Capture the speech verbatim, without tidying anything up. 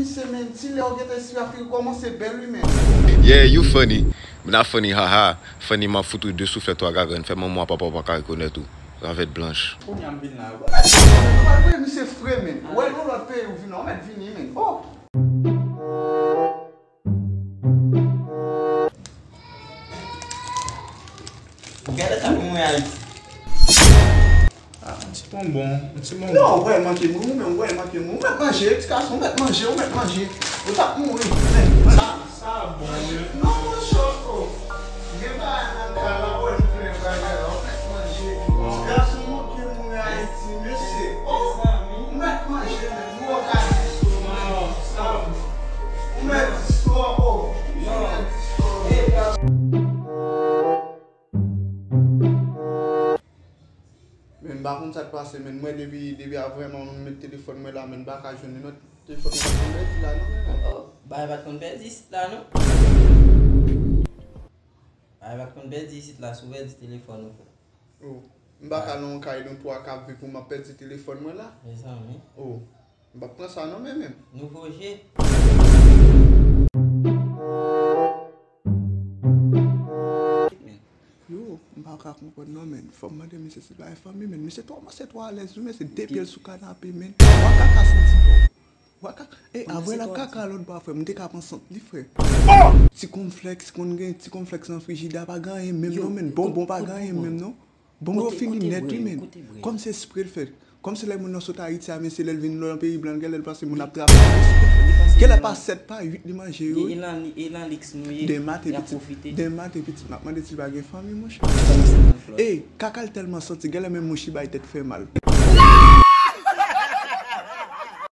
Se men, ti lè w gentan espri ap rekòmanse bèl wi men. Yeah, you funny. M not funny, haha. Funny, m ap fout ou de souflèt twa gagrenn, fè manman w papa w pa ka rekonèt ou. Ravèt blanch. Kounye a m vin la. Ou pa vre, misye fre men. Ou wè l yon lòt peyi ou vin la, ou mèt vini men. Oh! Ou genlè ta pou mwen Ayiti. Ah, yon ti bonbon, yon ti bonbon. Non, ou wè manke moun, ou menm ou wè manke moun. Ou mèt manje, ti gason, ou mèt manje, ou mèt manje. Ou t ap mouri. Sa, sa bon, wi. Non, monchè, oh. Gen bagay nan kay la, wè nou plen bagay la, ou mèt manje. Ti gason manke moun Ayiti, mesye. Oh, ou mèt manje, men. Ou mèt istwa, oh. Ou mèt istwa, oh. Men m pa konn sa k pase, men mwen depi, depi a vrèman m met telefòn mwen la, men m pa ka jwenn li non. Telefòn mwen pa konn pèdi la non, men. Oh, bagay pa t konn pèdi isit la non. Bagay pa t konn pèdi isit la, si w pèdi telefòn ou. Oh, m pa ka nan yon kay nou twa k ap viv pou m ap pèdi telefòn mwen la. Mezanmi. Oh, m p ap pran sa non, men menm. Nouvo je. Yo, m pa ka konprann non, men. Fò m mande misye si l pa gen fanmi, men. Misye twò, misye twò alèz wi, men se de pye l sou kanape, men. Wa kaka santi bon. Wa kaka, e, avè l ap kaka lòt bò a, frè, m te ka pran sant li, frè. Oh! Ti konflèks, konn gen ti konflèks nan frijida, pa gen anyen menm non, men. Bonbon pa gen anyen menm non. Bonbon yo fini nèt wi, men. Kòm se espre l fè. Kòm se lè moun nan sot Ayiti a, men se lè l vin nan peyi blan, genlè l panse moun ap travay. Genlè pa sèt pa uit li manje yo. E nan, e nan liks nou ye. Demen maten pitit, demen maten pitit, m ap mande si l pa gen fanmi, monchè. E, kaka l tèlman santi, genlè menm mouch li bay tèt fè mal.